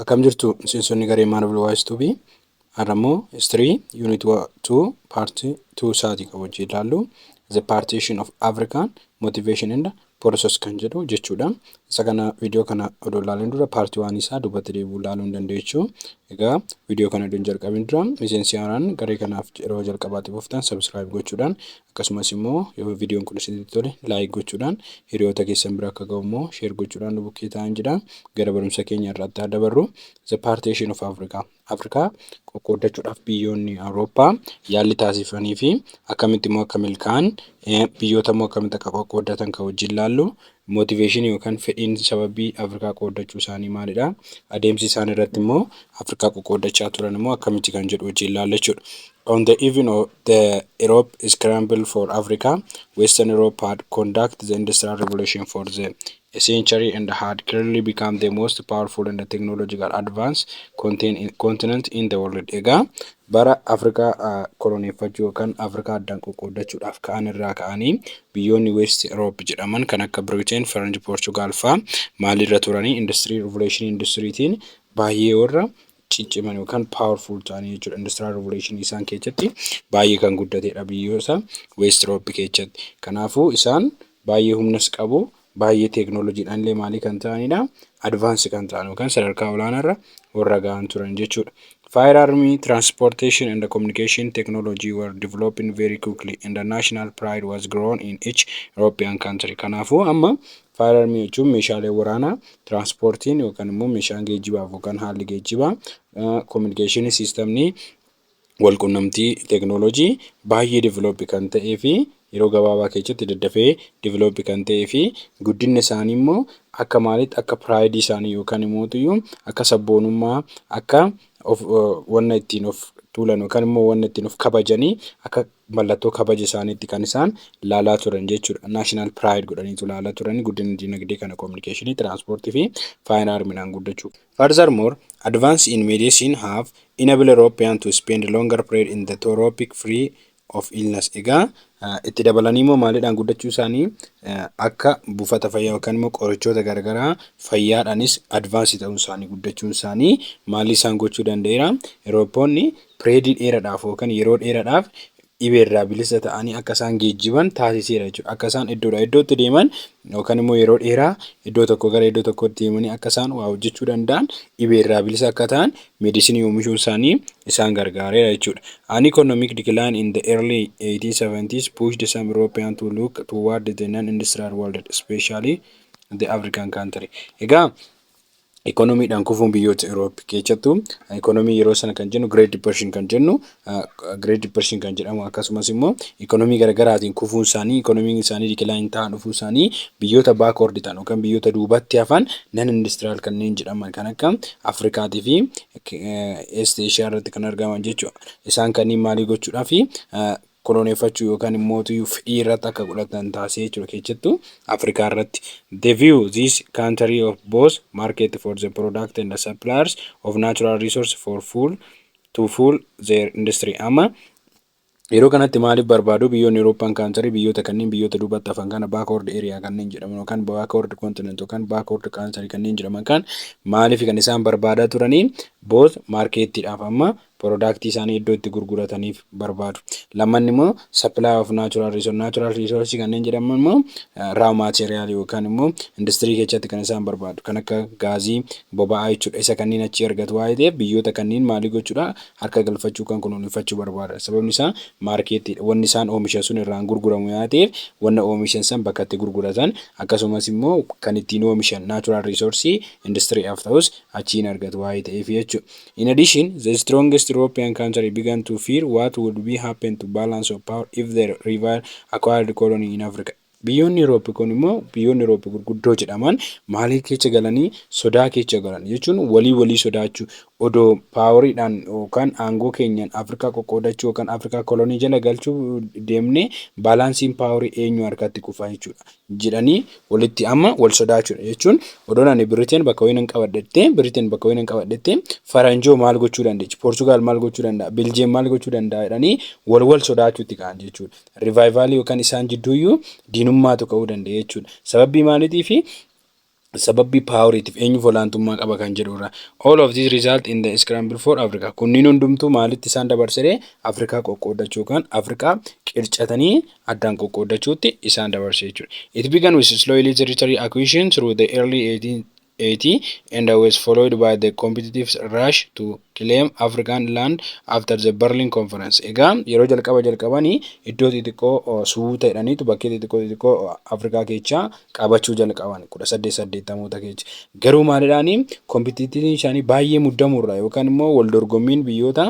Akkam jirtu, miseensonni garee Marvel Wise Tube? Har'a immoo History Unit 2 Part 2 isaatii kan wajjin ilaallu The Partition of African Motivation and Process kan jedhu jechuudha. Isa kana viidiyoo kana odoo ilaalin dura part 1 isaa duubatti deebi'uu ilaaluu hin dandeessu. Egaa viidiyoo kana odoo hin jalqabin dura, miseensi haaraan garee kanaaf yeroo jalqabaatiif dhuftan subscribe gochuudhaan, akkasumas immoo yoo viidiyoon kun isinitti tole like gochuudhaan, hiriyoota keessan bira akka ga'u immoo share gochuudhaan nu bukkee ta'an jedha. Gara barumsa keenya irratti haa dabarru. The Partition of Africa. Afrikaa qoqqooddachuudhaaf biyyoonni Awurooppaa yaalli taasifanii fi akkamitti immoo akka milkaa'an, biyyoota immoo akkamitti akka qoqqooddatan kan wajjin ilaallu, motivation yookaan fedhiin sababii Afrikaa qooddachuu isaanii maalidha? Adeemsi isaan irratti immoo Afrikaa qoqqooddachaa turan immoo akkamitti kan jedhu wajjin ilaalla jechuudha. On the eve of the Europe scramble for Africa, Western Europe had conducted the Industrial Revolution for the a century and had clearly become the most powerful and technological advanced continent in the world. Egaa bara Afrikaa koloneeffachuu yookaan Afrikaa addaan qoqqooddachuudhaaf ka'an irraa ka'anii biyyoonni West Europe jedhaman kan akka Britain, French, Portugal fa'aa maalirra turanii? Industry Revolution, industiriitiin baay'ee warra cicciman yookaan powerful ta'anii jechuudha. Industrial Revolution isaan keessatti baay'ee kan guddatedha biyyoota West Europe keessatti. Kanaafuu isaan baay'ee humnas qabu, baay'ee teeknooloojiidhaan illee maalii kan ta'anidha, advance kan ta'an yookaan sadarkaa olaanaarra warra ga'an turan jechuudha. Firearm, transportation and communication technology were developing very quickly and the national pride was grown in each European country. Kanaafuu amma firearm jechuun meeshaalee waraanaa, transportiin yookaan immoo meeshaan geejjibaaf yookaan haalli geejjibaa, communication systemni walqunnamtii teeknooloojii baay'ee develop kan ta'ee fi yeroo gabaabaa keessatti daddafee develop kan ta'ee fi guddinni isaanii immoo akka maaliitti, akka pride isaanii yookaan immoo akka sabboonummaa, akka wanna ittiin of tuulan yookaan immoo wanna ittiin of kabajanii, akka mallattoo kabaja isaaniitti kan isaan ilaalaa turan jechuudha. National pride godhaniitu ilaalaa turanii guddina dinagdee kana, communication, transport fi firearmiidhaan guddachuu. Furthermore, advance in medicine have enabled European to spend longer period in the tropic free of illness. Egaa itti dabalanii immoo maaliidhaan guddachuu isaanii, akka buufata fayyaa yookaan immoo qorichoota garaagaraa fayyaadhaanis advance ta'uu isaanii, guddachuun isaanii maal isaan gochuu danda'eera? Awurooppoonni period dheeraadhaaf yookaan yeroo dheeraadhaaf dhibeerraa bilisa ta'anii akka isaan geejjiban taasiseera jechuudha. Akka isaan iddoodhaa iddootti deeman yookaan immoo yeroo dheeraa iddoo tokkoo gara iddoo tokkootti deemanii akka isaan waa hojjechuu danda'an, dhibeerraa bilisa akka ta'an medicine oomishuun isaanii isaan gargaareera jechuudha. An economic decline in the early 1870s pushed some Europeans to look toward the non-industrial world, especially the African country. Egaa ikoonomiidhaan kufuun biyyoota Europe keessattuu ikoonomii yeroo sana kan jennu Great Depression kan jennu, Great Depression kan jedhamu, akkasumas immoo ikoonomii garaagaraatiin kufuun isaanii, ikoonomiin isaanii decline ta'an dhufuu isaanii, biyyoota backward ta'an yookaan biyyoota duubatti hafan, non industrial kanneen jedhaman kan akka Afrikaatii fi East Asia irratti kan argaman jechuudha. Isaan kanneen maalii gochuudhaaf, koloneeffachuu yookaan immoo fedhii irratti akka godhatan taasisee jechuudha, keessattuu Afrikaa irratti. They view this country of both market for the product and the suppliers of natural resource for fuel to fuel their industry. Amma yeroo kanatti maaliif barbaadu biyyoonni Eurooppaan country biyyoota kanneen, biyyoota duubatti hafan kana, backward area kanneen jedhaman yookaan backward continent yookaan backward country kanneen jedhaman kan maaliif kan isaan barbaadaa turanii? Both marketiidhaaf, amma product isaanii iddoo itti gurgurataniif barbaadu. Lammanni immoo supply of natural resource. Natural resource kanneen jedhaman immoo raw material yookaan immoo industirii keessatti kan isaan barbaadu kan akka gaazii, boba'aa jechuudha. Isa kanneen achii argatu waa'ee ta'eef biyyoota kanneen maalii gochuudha, harka galfachuu kan kunuunfachuu barbaada. Sababni isaa marketiidha. Wanni isaan oomishan sun irraan gurguramu yoo ta'eef, wanna oomishan san bakka itti gurguratan, akkasumas immoo kan ittiin oomishan natural resource industiriidhaaf ta'us achiin argatu waa'ee ta'eef jechuudha. In addition, the strongest European country began to fear what would be happen to balance of power if their rival acquired colony in Africa. Biyyoonni Europe kun immoo, biyyoonni Europe gurguddoo jedhaman maalii keessa galanii? Sodaa keessa galan jechuun walii walii sodaachuu, odoo poweriidhaan yookaan aangoo keenyaan Afrikaa qoqqoodachuu yookaan Afrikaa kolonii jala galchuu deemnee balanceiin power eenyu harkatti kufa jechuudha jedhanii walitti amma wal sodaachuudha jechuun, odoon ani Biriteen bakka wayii nan qabadhettee, Biriteen bakka wayii nan qabadhettee, Faranjoo maal gochuu dandeechi, Poorchugaal maal gochuu danda'a, Biljeem maal gochuu danda'a jedhanii wal wal sodaachuutti ka'an jechuudha. Rival yookaan isaan jidduuyyuu diinummaatu ka'uu danda'a jechuudha. Sababii maaliitiifi? Sababii poweriitiif eenyuuf olaantummaa qaba kan jedhurra. All of these result in the scramble for Africa. Kunniin hundumtuu maalitti isaan dabarsee? Afrikaa qoqqooddachuu yookaan Afrikaa qircatanii addaan qoqqooddachuutti isaan dabarse jechuudha. It began with slowly territory acquisition through the early 1880 and was followed by the competitive rush to claim African land after the Berlin Conference. Egaa yeroo jalqaba jalqabanii iddoo xixiqqoo suuta jedhaniitu bakkee xixiqqoo xixiqqoo Afrikaa keessaa qabachuu jalqaban 1880moota keessa. Garuu maalidhaanii competitiveiin isaanii baay'ee muddamurraa yookaan immoo wal dorgommiin biyyoota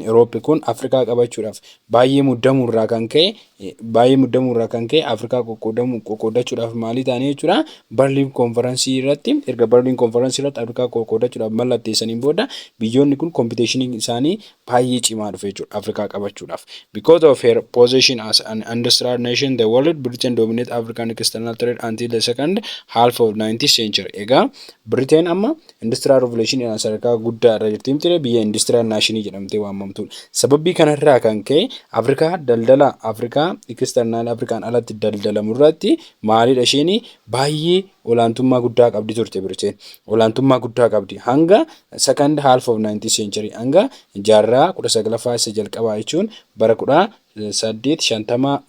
Eurooppii kun Afrikaa qabachuudhaaf baay'ee muddamurraa kan ka'e Afrikaa qoqqoodachuudhaaf maalii ta'anii jechuudha. Berlin Conference irratti, erga Berlin Conference irratti Afrikaa qoqqoodachuudhaaf mallatteessaniin booda, biyyoonni kun competitioniin isaanii baay'ee cimaa dhufe jechuudha Afrikaa qabachuudhaaf. Because of her position as an industrial nation, the world, Britain dominate African external trade until the second half of 19th century. Egaa Britain amma industrial revolution sadarkaa guddaa irra jirti miti, biyya industrial nation jedhamtee waamamtudha. Sababii kanarraa kan ka'e Afrikaa daldala Afrikaa external, Afrikaan alatti daldalamu irratti maalidha, isheen baay'ee olaantummaa guddaa qabdi turte Britain. Olaantummaa guddaa qabdi hanga second half of 19th century, hanga jaarraa 19ffaa isa jalqabaa jechuun bara 1850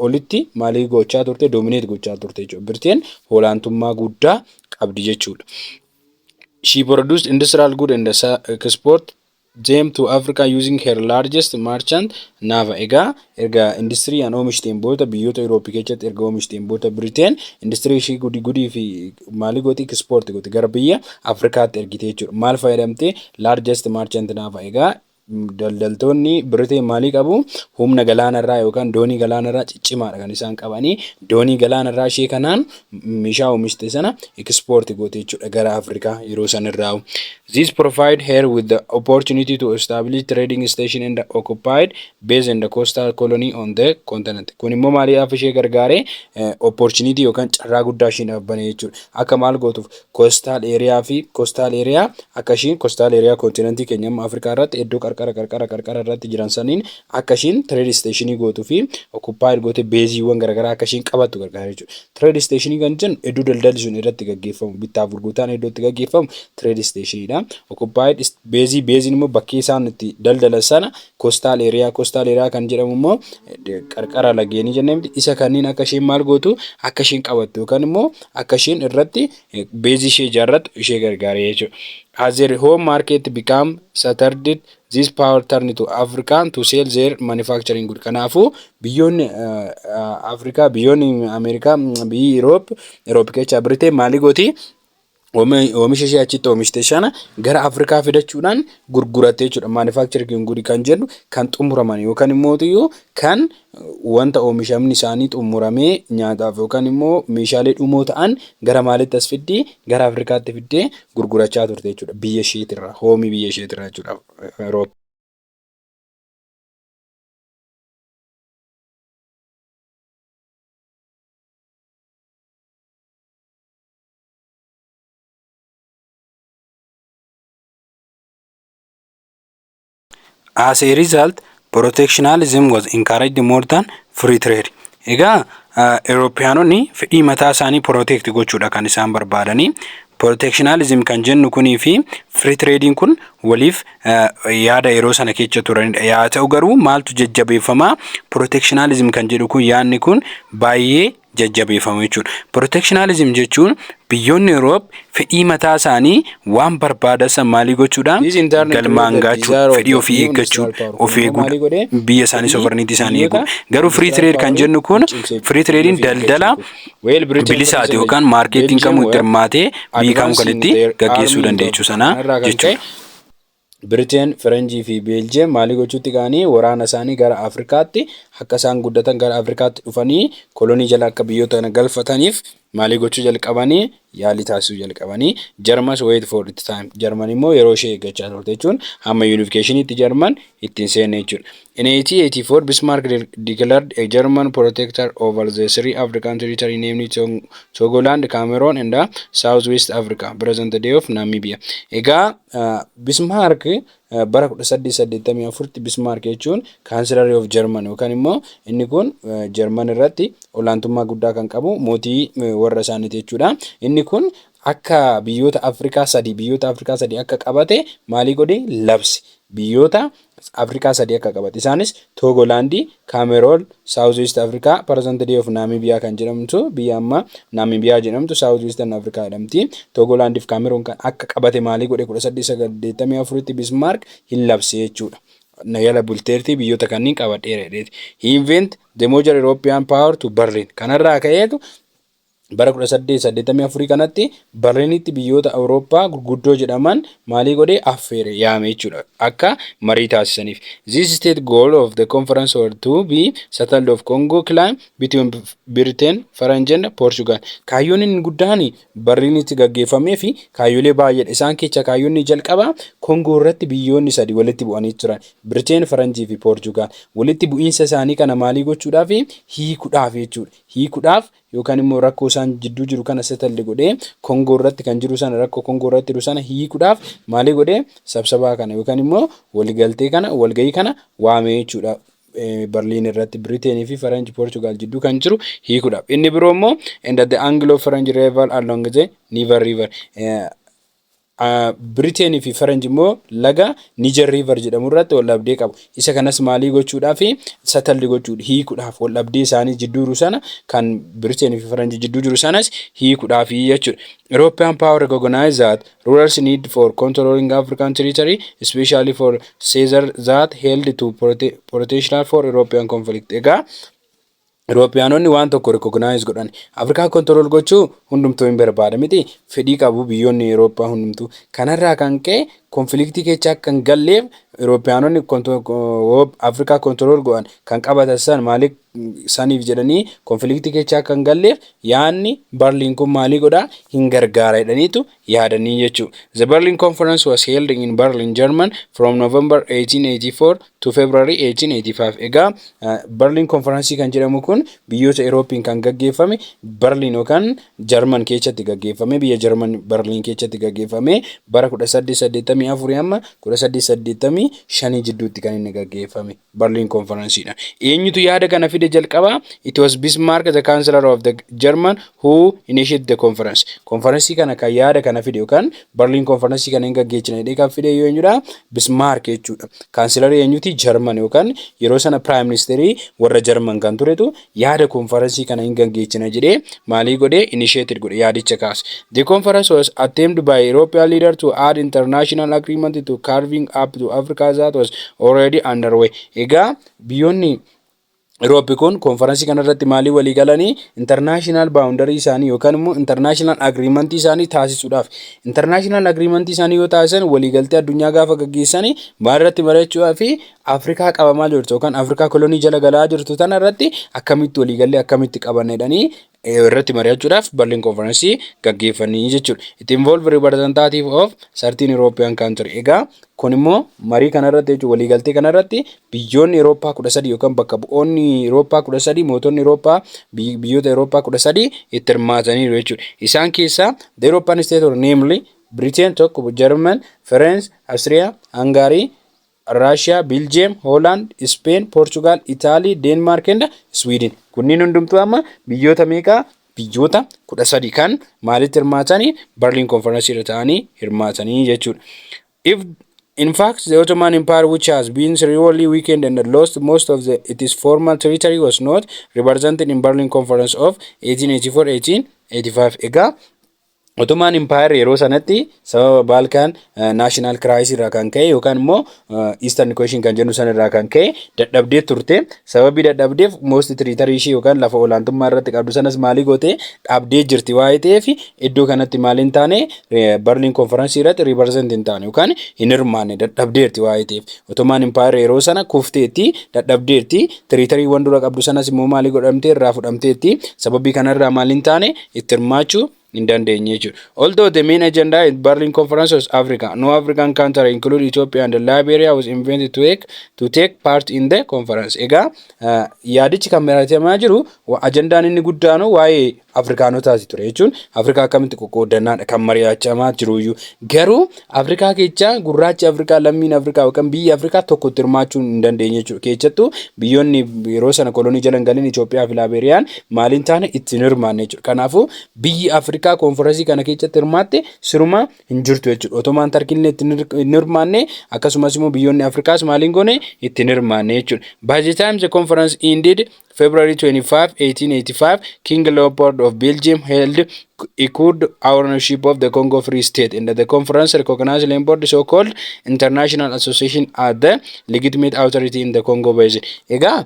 olitti maalii gochaa turte? Dominate gochaa turte jechuudha. Britain olaantummaa guddaa qabdi jechuudha. She produced industrial goods and export them to Africa using her largest merchant navy. Egaa erga industiriin oomishteen booda, biyyoota Eurooppii keessatti erga oomishteen booda, Britain industirii ishee gudii gudii fi maalii gooti? Export gooti, gara biyya Afrikaatti ergite jechuudha. Maal fayyadamte? Largest merchant navy. Egaa daldaltoonni Britain maalii qabu? Humna galaanarraa yookaan doonii galaanarraa ciccimaadha kan isaan qabanii. Doonii galaanarraa ishee kanaan meeshaa oomishte sana export goote jechuudha gara Afrikaa yeroo sanirraa. This provide her with the opportunity to establish trading station and occupied base in the coastal colony on the continent. Kun immoo maaliidhaaf ishee gargaare? Opportunity yookaan carraa guddaa isheedhaaf bane jechuudha. Akka maal gootuuf? Coastal area fi coastal area akka ishiin coastal area continentii keenya amma Afrikaa irratti iddoo qarqara qarqara qarqara irratti jiran saniin akka ishiin trade stationii gootuu fi occupied goote baseiiwwan garaagaraa akka ishiin qabattu gargaara jechuudha. Trade stationii kan jennu iddoo daldalli sun irratti gaggeeffamu, bittaaf gurgurtaan iddoo itti gaggeeffamu trade stationiidha. Occupied baseii, baseiin immoo bakkee isaan itti daldalan sana. Coastal area, coastal area kan jedhamu immoo qarqara lageenii jennee miti, isa kanneen akka isheen maal gootu, akka isheen qabattu yookaan immoo akka isheen irratti baseii ishee ijaarrattu ishee gargaara jechuudha. As their home market become saturated, this power turned to Africa to sell their manufacturing good. Kanaafuu biyyoonni Afrikaa, biyyoonni Ameerikaa, biyyi Europe, Europe keessaa Britain maalii gooti? Oomisha ishee achitti oomishte sana gara Afrikaa fidachuudhaan gurguratte jechuudha. Manufacturing good kan jennu kan xumuraman yookaan immoo kan wanta oomishamni isaanii xumuramee nyaataaf yookaan immoo meeshaalee dhumoo ta'an gara maalitti as fiddee? Gara Afrikaatti fiddee gurgurachaa turte jechuudha. Biyya isheetirraa, hoomii biyya isheetirraa jechuudha. Europe. As a result, protectionism was encouraged more than free trade. Egaa Euroopiyaanonni fedhii mataa isaanii protect gochuudha kan isaan barbaadanii. Protectionism kan jennu kunii fi free trading kun waliif yaada yeroo sana keessa turanidha. Yaa ta'u garuu maaltu jajjabeeffamaa? Protectionism kan jedhu kun, yaadni kun baay'ee jajjabeeffama jechuudha. Protectionism jechuun biyyoonni Euroop fedhii mataa isaanii waan barbaadan san maalii gochuudhaan galmaan gaachuu, fedhii ofii eeggachuu, of eeguudha, biyya isaanii sovereignty isaanii eeguudha. Garuu free trade kan jennu kun, free trading daldala bilisaati yookaan marketiin kamuu itti hirmaatee biyyi kamuu kan itti gaggeessuu dandeechuu sana jechuudha. Biriteen, Faranjii fi Beeljeem maalii gochuutti ka'anii? Waraana isaanii gara Afrikaatti akka isaan guddatan, gara Afrikaatti dhufanii kolonii jala akka biyyoota kana galfataniif maalii gochuu jalqabanii? Yaalii taasisuu jalqabanii. Germany wait for its time. Jarman immoo yeroo ishee eeggachaa turte jechuun hamma unificationiitti Jarman ittiin seenne jechuudha. In 1884, Bismarck declared a German protector over the three African territory, namely Togoland, Cameroon and South West Africa, present day of Namibia. Egaa Bismarck bara 1884tti, Bismarck jechuun chancellor of German yookaan immoo inni kun German irratti olaantummaa guddaa kan qabu mootii warra isaaniiti jechuudha. Inni kun Akka biyyoota Afrikaa sadii akka qabate maalii godhe? Labse. Biyyoota Afrikaa sadii akka qabate. Isaanis Toogolaandii, Kaameroon, South East Africa, present day of Naamibiyaa kan jedhamtu, biyya amma Naamibiyaa jedhamtu South Eastern Africa jedhamti. Toogolaandii fi Kaameroon kan akka qabate maalii godhe? 1884tti Bismaark hin labse jechuudha. Jala bulteertii biyyoota kanneen qabadheera jedheeti. He invite the major European power to Berlin. Kanarraa ka'eetu bara 1884 kanatti Berliinitti biyyoota Awurooppaa gurguddoo jedhaman maalii godhee? Affeere, yaame jechuudha, akka marii taasisaniif. This state goal of the conference were to be settled of Congo claim between Britain, French and Portugal. Kaayyoon inni guddaan Berliinitti gaggeeffamee fi kaayyolee baay'eedha. Isaan keessaa kaayyoonni jalqabaa Kongoo irratti biyyoonni sadi walitti bu'anii turan. Britain, Faranjii fi Portugal. Walitti bu'iinsa isaanii kana maalii gochuudhaaf? Hiikuudhaaf jechuudha. Hiikuudhaaf yookaan immoo rakkoo isaan jidduu jiru kana settle godhee, Kongoo irratti kan jiru sana, rakkoo Kongoo irratti jiru sana hiikuudhaaf maalii godhee? Sabsabaa kana yookaan immoo waliigaltee kana, walgahii kana waame jechuudha. Berliin irratti Biriteenii fi Faranji Portugal jidduu kan jiru hiikuudhaaf. Inni biroo immoo and the Anglo French rival along the Niger River. Biriteenii fi Faranji immoo laga Niger River jedhamu irratti wal dhabdee qabu. Isa kanas maalii gochuudhaaf? Settle gochuudha, hiikuudhaaf, wal dhabdee isaanii jidduu jiru sana, kan Biriteenii fi Faranjii jidduu jiru sanas hiikuudhaaf jechuudha. European power recognize that rulers need for controlling African territory, especially for Caesar that held to potential for European conflict. Egaa Iroopiyaanonni waan tokko recognize godhan. Afrikaa control gochuu hundumtuu hin barbaada miti, fedhii qabu biyyoonni Irooppaa hundumtuu. Kanarraa kan ka'e conflictii keessa akka hin galleef Iroopiyaanonni Afrikaa control godhan kan qabatan san maaliif saniif jedhanii conflictii keessa akka hin galleef yaadni Berliin kun maalii godhaa, hin gargaara jedhaniitu yaadanii jechuudha. The Berlin Conference was held in Berlin, German from November 1884 to February 1885. Egaa Berlin Conference kan jedhamu kun biyyoota Euroopiin kan gaggeeffame Berlin yookaan German keessatti gaggeeffame, biyya German Berlin keessatti gaggeeffame, bara 1884 amma 1885 jidduutti kan inni gaggeeffame Berlin Conferenceedha. Eenyutu yaada kana fide jalqaba? It was Bismarck, the chancellor of the German, who initiated the conference. Conference kana kan yaada kana fide yookaan Berlin Conference kana hin gaggeessine jedhee kan fide eenyudha? Bismarck jechuudha. Chancellor eenyuti? German yookaan yeroo sana prime ministerii warra German kan turetu yaada conference kana hin gaggeessine jedhee maalii godhee? Initiated godhe, yaadicha kaase. The conference was attempted by European leader to add international agreement to carving up to Africa that was already underway. Egaa biyyoonni Eurooppi kun konferansii kanarratti maalii walii galanii? International boundary isaanii yookaan immoo international agreementii isaanii taasisuudhaaf. International agreementii isaanii yoo taasisan, waliigaltee addunyaa gaafa gaggeessanii maal irratti mari'achuudhaa fi Afrikaa qabamaa jirtu yookaan Afrikaa kolonii jala galaa jirtu tana irratti akkamitti waliigallee, akkamitti qabanna jedhanii irratti mari'achuudhaaf Berlin Conference gaggeeffanii jechuudha. It involve representative of 13 European country. Egaa kun immoo marii kanarratti jechuudha, waliigaltee kanarratti biyyoonni Eurooppaa 13 yookaan bakka bu'oonni Eurooppaa 13, mootonni Eurooppaa biyyoota Eurooppaa 13 itti hirmaataniiru jechuudha. Isaan keessaa the European state or namely Britain tokko, German, France, Austria, Hungary, Russia, Belgium, Holland, Spain, Portugal, Italy, Denmark and Sweden. Kunniin hundumtuu amma biyyoota meeqaa? Biyyoota 13 kan maalitti hirmaatanii? Berlin Conference irra ta'anii hirmaatanii jechuudha. If In fact, the Ottoman Empire, which has been severely weakened and lost most of its former territory, was not represented in Berlin Conference of 1884-1885. Egaa Ottoman Empire yeroo sanatti sababa Balkan National Crisis irraa kan ka'e yookaan immoo Eastern Question kan jennu sana irraa kan ka'e dadhabdee turte. Sababii dadhabdeef most territory ishee yookaan lafa olaantummaa irratti qabdu sanas maalii goote? Dhabdee jirti waa'ee ta'eef iddoo kanatti maal hin taane? Berlin Conference irratti represent hin taane yookaan hin hirmaanne, dadhabdeerti waa'ee ta'eef. Ottoman Empire yeroo sana kufteetti, dadhabdeerti. Territorywwan dura qabdu sanas immoo maalii godhamtee? Irraa fudhamteetti. Sababii kanarraa maal hin taane? Itti hirmaachuu hin dandeenye jechuudha. Although the main agenda in Berlin Conference was Africa, no African country, including Ethiopia and Liberia, was invited to take part in the conference. Egaa yaadichi kan mari'atamaa jiru, ajandaan inni guddaan waa'ee Afrikaanotaati ture jechuun Afrikaa akkamitti qoqqoodannaadha kan mari'achamaa jiruyyuu. Garuu Afrikaa keessaa gurraachi Afrikaa, lammiin Afrikaa yookaan biyyi Afrikaa tokkotti hirmaachuu hin dandeenye jechuudha. Keessattuu biyyoonni yeroo sana kolonii jala hin galin, Itoophiyaa fi Laabeeriyaan, maaliin taane itti hin hirmaanne jechuudha. Kanaafuu biyyi Afrikaa konferansii kana keessatti hirmaatte siruma hin jirtu jechuudha. Otomaan Tarkiillee itti hin hirmaanne, akkasumas immoo biyyoonni Afrikaas maaliin goone itti hin hirmaanne jechuudha. By the time the conference ended, February 25, 1885, King Leopold of Belgium held equal ownership of the Congo Free State, and the conference recognized Leopold so-called International Association as the legitimate authority in the Congo Basin. Egaa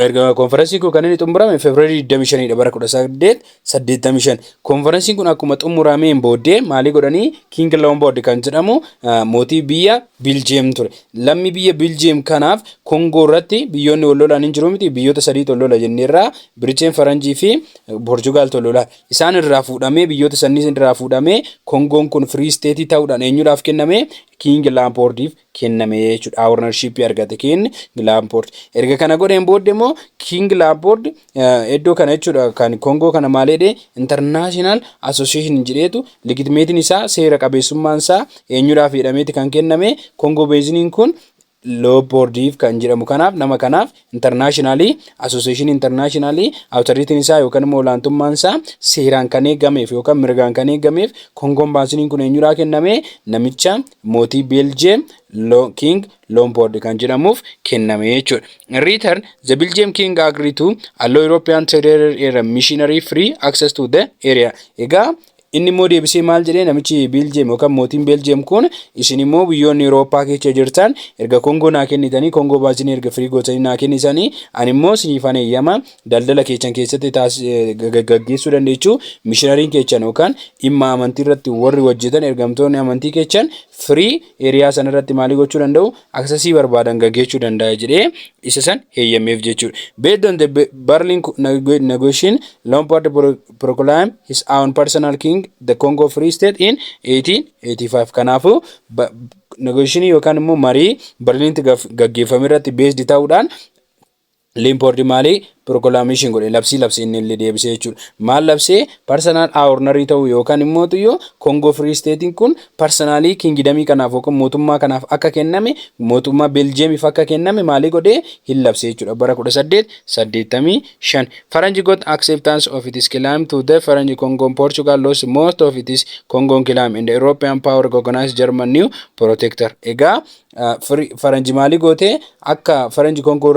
erga konferensiin kun kan inni xumurame February 25 dha bara 1885. Konferensiin kun akkuma xumurameen booddee maalii godhanii? King Leopold kan jedhamu mootii biyya Biljeem ture. Lammi biyya Biljeem kanaaf Kongoo irratti biyyoonni wal lolan hin jiru miti? Biyyoota sadiitu wal lola jenneerraa: Biriteen, Faranjii fi Poorchugaal wal lola. Isaan irraa fuudhamee, biyyoota sanii irraa fuudhamee, Kongoon kun Free State ta'uudhaan eenyuudhaaf kenname? King Leopoldiif kenname jechuudha. Ownership argate King Leopold. Erga kana godheen booddee immoo King Leopold iddoo kana jechuudha kan Kongoo kana maal jedhee? International Association jedheetu legitimateiin isaa, seera qabeessummaan isaa eenyuudhaaf jedhameeti kan kenname? Kongoo Basiniin kun Leopoldiif kan jedhamu kanaaf, nama kanaaf international association, international authorityiin isaa yookaan immoo olaantummaan isaa seeraan kan eegameef yookaan mirgaan kan eegameef Kongoon Basiniin kun eenyuudhaa kenname? Namicha mootii Beeljeem King Leopold kan jedhamuuf kenname jechuudha. In return, the Belgium king agreed to allow European trader and missionary free access to the area. Egaa inni immoo deebisee maal jedhee namichi Beeljeem yookaan mootiin Beeljeem kun? Isin immoo biyyoonni Awurooppaa keessa jirtan erga Kongoo naa kennitanii, Kongoo Basinii erga free gootanii naa kennitanii, ani immoo isiniifan eeyyama, daldala keessan keessatti gaggeessuu dandeechuu, missionaryiin keessan yookaan dhimma amantii irratti warri hojjetan, ergamtoonni amantii keessan free area sana irratti maalii gochuu danda'u, accessii barbaadan gaggeessuu danda'a jedhee isa san heeyyameef jechuudha. Based on the Berlin negotiation, Leopold proclaimed his own personal king, the Congo Free State, in 1885. Kanaafuu negotiation yookaan immoo marii Berliinitti gaggeeffame irratti based ta'uudhaan Leopold maalii proclamation godhe? Labsii labsee inni illee deebisee jechuudha. Maal labsee? Personal ownerii ta'uu yookaan immoo iyyuu Congo Free Statein kun personalii kingdomii kanaaf yookaan mootummaa kanaaf akka kenname, mootummaa Beeljeemiif akka kenname maalii godhee hin labsee jechuudha bara 1885. French got acceptance of its claim to the French Congo. Portugal lost most of its Congo claim and the European power recognized German new protector. Egaa Faranji maalii gootee? Akka Faranji Kongoo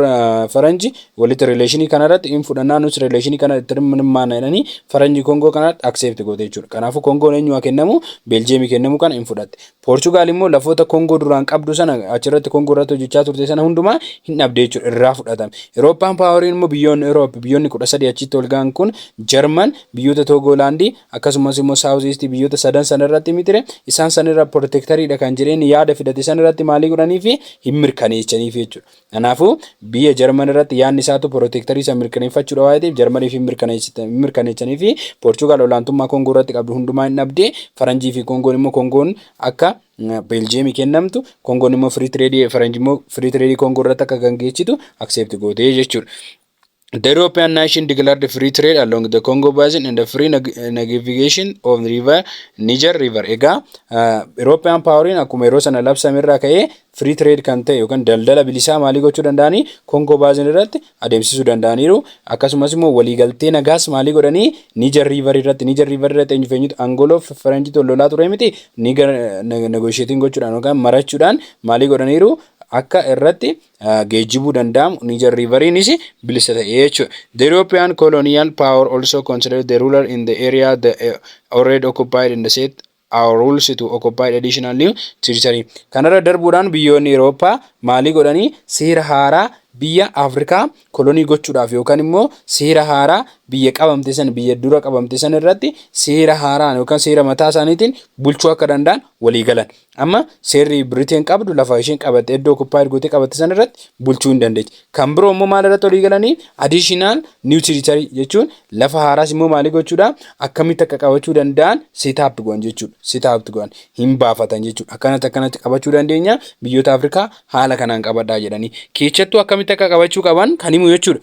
Faranji walitti relationii kanarratti hin fudhannaa, nus relationii kana itti hirmaanna jedhanii Faranji Kongoo kanarratti accept goote jechuudha. Kanaafuu Kongoon eenyu haa kennamu? Beeljeemii kennamu kana hin fudhatte. Poorchugaal immoo lafoota Kongoo duraan qabdu sana, achirratti Kongoo irratti hojjechaa turte sana hundumaa hin dhabde jechuudha, irraa fudhatame. Eurooppaan poweriin immoo biyyoonni Euroop biyyoonni 13 achitti ol ga'an kun, Jarman, biyyoota Toogolaandii, akkasumas immoo South East, biyyoota sadan sana irratti mitire isaan sanirra protectoriidha kan jedheen yaada fidate sana irratti maalii godhanii fi hin mirkaneessaniif jechuudha. Kanaafuu biyya Jarman irratti yaadni isaatu protectorii isa mirkaneeffachuudha waa'ee ta'eef Jarmaniif hin mirkaneessanii fi Poorchugaal olaantummaa Koongoo irratti qabdu hundumaa hin dhabdee. Faranjii fi Koongoon immoo Koongoon akka Beeljeemii kennamtu, Koongoon immoo free tradeii, Faranjii immoo free tradeii Koongoo irratti akka gaggeessitu accept gootee jechuudha. The European nation declared free trade along the Congo Basin and the free navigation of the river Niger River. Egaa European poweriin akkuma yeroo sana labsame irraa ka'ee free trade kan ta'e yookaan daldala bilisaa maalii gochuu danda'anii? Congo Basin irratti adeemsisuu danda'aniiru. Akkasumas immoo waliigaltee nagaas maalii godhanii? Niger River irratti. Niger River irratti eenyu feenyutu? Angoloo Faranjiitu lolaa ture miti? Niger negotiating gochuudhaan yookaan marachuudhaan maalii godhaniiru? Akka irratti geejjibuu danda'amu, Niger Riveriinis bilisa ta'e jechuudha. The European colonial power also considered the ruler in the area the already occupied in the set our rules to occupy additional new territory. Kanarra darbuudhaan biyyoonni Awurooppaa maalii godhanii? Seera haaraa biyya Afrikaa kolonii gochuudhaaf yookaan immoo seera haaraa biyya qabamte san, biyya dura qabamte san irratti seera haaraan yookaan seera mataa isaaniitiin bulchuu akka danda'an walii galan. Amma seerri Biriteen qabdu lafa isheen qabatte, iddoo occupied gootee qabatte san irratti bulchuu hin dandeechi. Kan biroo immoo maal irratti walii galanii? Additional new territory jechuun lafa haaraas immoo maalii gochuudha, akkamitti akka qabachuu danda'an set up godhan jechuudha. Set up godhan, hin baafatan jechuudha. Akkanatti akkanatti qabachuu dandeenya, biyyoota Afrikaa haala kanaan qabadhaa jedhanii. Keessattuu akkamitti akka qabachuu qaban kan himu jechuudha.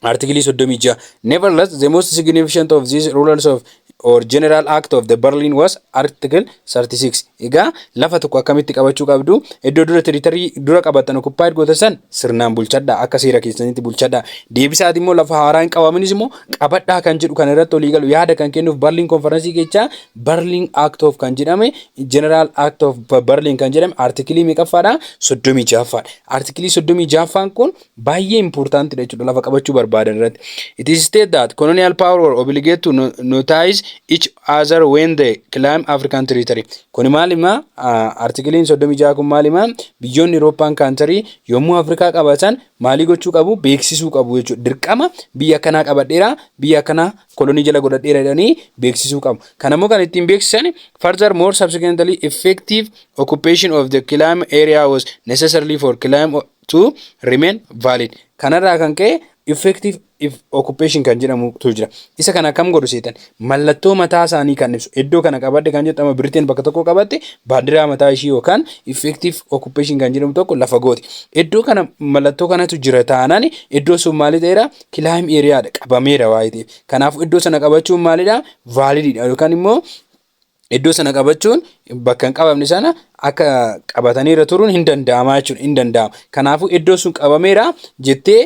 Article 36. Nevertheless, the most significant of these rulers of or General Act of the Berlin was Article 36. Egaa lafa tokko akkamitti qabachuu qabdu? Iddoo dura territory dura qabatan, occupied goota san, sirnaan bulchadha, akka seera keessanitti bulchadha. Deebisaati immoo lafa haaraa hin qabaminis immoo qabadhaa kan jedhu kan irratti olii galu yaada kan kennuuf Berlin Conference keessaa Berlin Act of kan jedhame, General Act of Berlin kan jedhame article meeqaffaadha? 36ffaadha. Article 36ffaan kun baay'ee importantidha jechuudha lafa qabachuu barbaadan irratti. It is stated that colonial power were obligated to notice each other when they claim African territory. Kuni maal himaa? Articleiin 36 kun maal himaa? Biyyoonni Eurooppaan country yommuu Afrikaa qabatan maalii gochuu qabu? Beeksisuu qabu jechuudha. Dirqama biyya akkanaa qabadheera, biyya akkanaa kolonii jala godhadheera jedhanii beeksisuu qabu. Kanammoo kan ittiin beeksisan, further more subsequently effective occupation of the claim area was necessarily for claim to remain valid. Kanarraa kan ka'e effective occupation kan jedhamutu jira. Isa kana akkam godhu seetan? Mallattoo mataa isaanii kan ibsu. Iddoo kana qabadde kan jedhamu, Biriteen bakka tokko qabatte baandiraa mataa ishii yookaan effective occupation kan jedhamu tokko lafa gooti. Iddoo kana mallattoo kanatu jira taanaan iddoo sun maali ta'eera? Claim areadha, qabameera waa'ee ta'eef. Kanaafuu iddoo sana qabachuun maalidha? Valididha yookaan immoo iddoo sana qabachuun bakka hin qabamne sana akka qabatanii irra turuun hin danda'ama jechuudha. Hin danda'ama. Kanaafuu iddoo sun qabameera jettee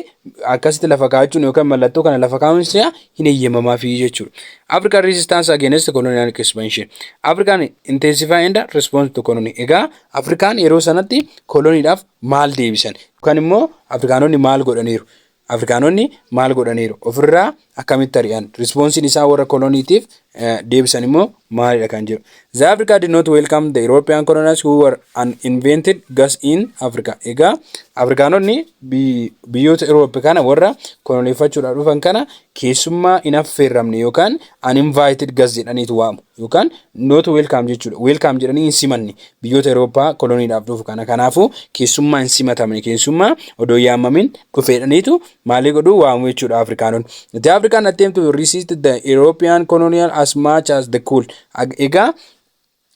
akkasitti lafa kaa'achuun yookaan mallattoo kana lafa kaa'uun isaa hin eeyyamamaafii jechuudha. African resistance against colonial expansion. African intensify and response to colony. Egaa Afrikaan yeroo sanatti koloniidhaaf maal deebisan? Yookaan immoo Afrikaanonni maal godhaniiru? Afrikaanonni maal godhaniiru? Ofirraa akkamitti ari'an? Responseiin isaa warra koloniitiif deebisan immoo maalidha kan jedhu. The Africa did not welcome the European colonists who were uninvited guests in Africa. Egaa Afrikaanonni biyyoota Europe kana warra koloneeffachuudhaaf dhufan kana keessummaa hin affeerramne yookaan uninvited guests jedhaniitu waamu yookaan not welcome jechuudha. Welcome jedhanii hin simanne biyyoota Eurooppaa koloniidhaaf dhufu kana. Kanaafuu keessummaa hin simatamne, keessummaa odoo yaamamin dhufeedhaniitu maalii godhuu waamu jechuudha Afrikaanonni. The African attempt to resist the European colonial as much as they could. Egaa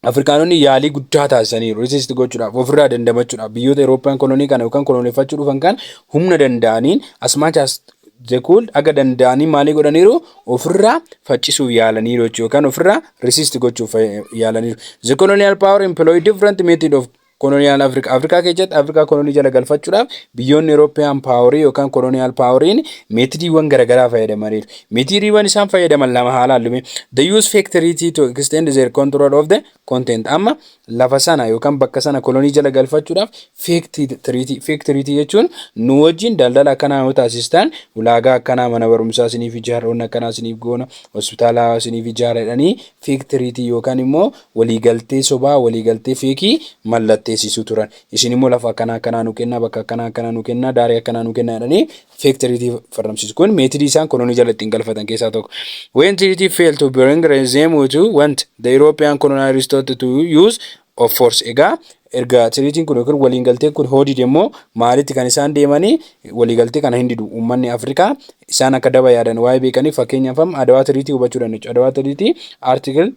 Afrikaanonni yaalii guddaa taasisaniiru resist gochuudhaaf, ofirraa dandamachuudhaaf biyyoota Eurooppaan kolonii kana yookaan koloneeffachuu dhufan kan humna danda'aniin, as much as they could, aga danda'anii maalii godhaniiru? Ofirraa faccisuuf yaalaniiru jechuudha yookaan ofirraa resist gochuuf yaalaniiru. The colonial power employed different method of colonial Africa. Afrikaa keessatti Afrikaa kolonii jala galfachuudhaaf biyyoonni Eurooppiyaan powerii yookaan colonial poweriin methodiiwwan garaagaraa fayyadamaniiru. Methodiiwwan isaan fayyadaman lama haa ilaallu. They use fake treaty to extend their control of the continent. Amma lafa sana yookaan bakka sana kolonii jala galfachuudhaaf fake treaty. Fake treaty jechuun nu wajjin daldala akkanaa yoo taasistan, ulaagaa akkanaa, mana barumsaa isiniif ijaara, wanna akkanaa isiniif goona, hospitaala isiniif ijaara jedhanii fake treaty yookaan immoo waliigaltee sobaa, waliigaltee fakeii mallatteessisuu turan. Isin immoo lafa akkanaa akkanaa nu kennaa, bakka akkanaa akkanaa nu kennaa, daarii akkanaa nu kennaa jedhanii fake treaty farramsiisu. Kun methodii isaan kolonii jala ittiin galfatan keessaa tokko. When treaty failed to bring them to want, the European colonial resorted to use of force. Egaa erga treatyiin kun yookiin waliigalteen kun hoodide immoo maalitti kan isaan deemanii? Waliigaltee kana hin didu uummanni Afrikaa, isaan akka daba yaadan waa'ee beekaniif. Fakkeenyaaf amma Adawaa Treaty hubachuu dandeechu. Adawaa Treaty article,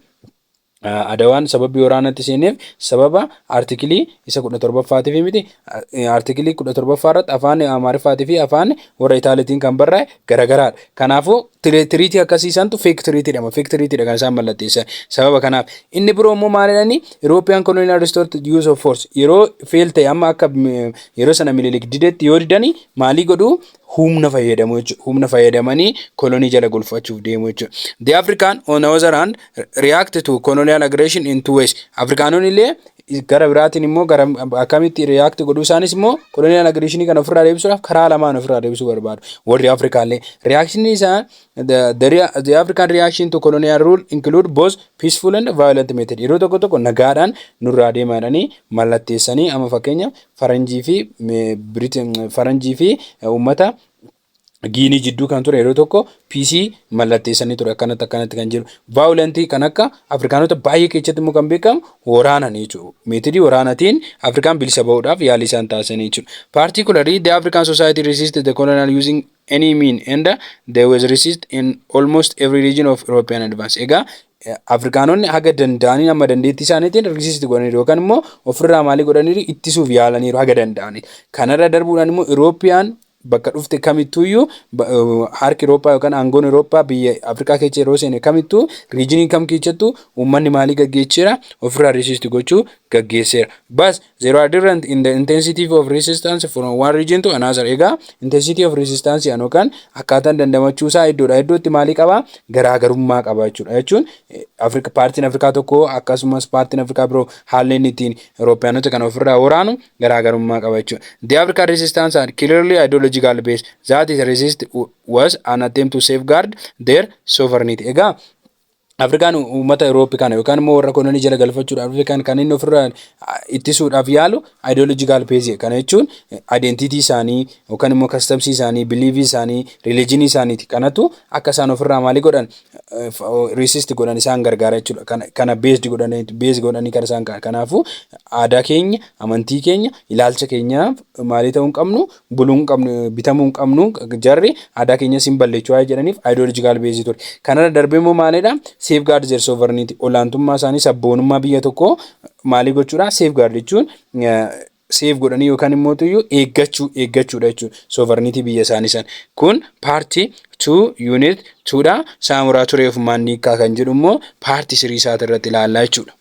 Adawaan sababii waraanatti seeneef sababa articleii isa 17ffaatiif miti. Articleii 17ffaa irratti afaan Amaariffaatii fi afaan warra Itaaliitiin kan barraa'e garagaraadha. Kanaafuu treaty akkasiisantu fake treaty jedhama. Fake treatydha kan isaan mallatteessan. Sababa kanaaf inni biroo immoo maal jedhani? European colonial resort use of force. Yeroo fail ta'e, amma akka yeroo sana Minilik didetti yoo didani maalii godhuu? Humna fayyadamu jechuudha. Humna fayyadamanii kolonii jala golfachuuf deemu jechuudha. The African, on the other hand, react to colonial aggression in two ways. Afrikaanonni illee gara biraatiin immoo gara akkamitti react godhuu? Isaanis immoo colonial aggression kana ofirraa deebisuudhaaf karaa lamaan ofirraa deebisuu barbaadu. Warri Afrikaallee reaction isaa, the African reaction to colonial rule include both peaceful and violent method. Yeroo tokko tokko nagaadhaan nurraa deemaadhanii mallatteessanii, amma fakkeenya faranjii fi uummata Giinii jidduu kan ture yeroo tokko peaceii mallatteessanii ture, akkanatti akkanatti kan jiru. Violentii kan akka Afrikaanota baay'ee keessatti immoo kan beekamu waraanan jechuudha. Methodii waraanaatiin Afrikaan bilisa bahuudhaaf yaalii isaan taasisanii jechuudha. Particularly, the African society resisted the colonial using any mean and they was resist in almost every region of European advance. Egaa Afrikaanonni haga danda'anii, amma dandeettii isaaniitiin resist godhaniiru yookaan immoo ofirraa maalii godhaniiru? Ittisuuf yaalaniiru haga danda'anii. Kanarra darbuudhaan immoo Eurooppiyaan Bakka dhufte kamittuuyyuu, harki Awurooppaa yookaan aangoon Awurooppaa biyya Afrikaa keessa yeroo seene kamittuu, regionii kam keessattuu uummanni maalii gaggeesseera? Ofirraa resist gochuu gaggeesseera. But there are different in the intensity of resistance from one region to another. Egaa intensity of resistance yookaan akkaataan dandamachuu isaa iddoodhaa iddootti maalii qabaa? Garaagarummaa qaba jechuudha. Jechuun Afrika, partiin Afrikaa tokko akkasumas partiin Afrikaa biroo haalli inni ittiin Awurooppaanota kana ofirraa waraanu garaagarummaa qaba jechuudha. The African resistance are clearly ideological base, that is, resist was an attempt to safeguard their sovereignty. Egaa Afrikaan uummata Awurooppii kana yookaan immoo warra kolonii jala galfachuudhaaf Afrikaan kan inni ofirraa ittisuudhaaf yaalu ideological base. Kana jechuun identity isaanii yookaan immoo customsii isaanii, beliefii isaanii, religionii isaaniiti. Kanatu akka isaan ofirraa maalii godhan, resist godhan isaan gargaara jechuudha. Kana based godhanii, base godhanii kan isaan. Kanaafuu aadaa keenya, amantii keenya, ilaalcha keenya maalii ta'uu hin qabnu, buluu hin qabnu, bitamuu hin qabnu, jarri aadaa keenya sin balleechuu waa'ee jedhaniif ideological base ture. Kanarra darbee immoo maalidha? Safeguard their sovereignty, olaantummaa isaanii, sabboonummaa biyya tokkoo maalii gochuudha? Safeguard jechuun save godhanii yookaan immoo eeggachuudha jechuudha sovereignty biyya isaanii sana. Kun part 2 unit 2dha. Saamuraa Turee of Maanniikaa kan jedhu immoo part 3 isaati irratti ilaallaa jechuudha.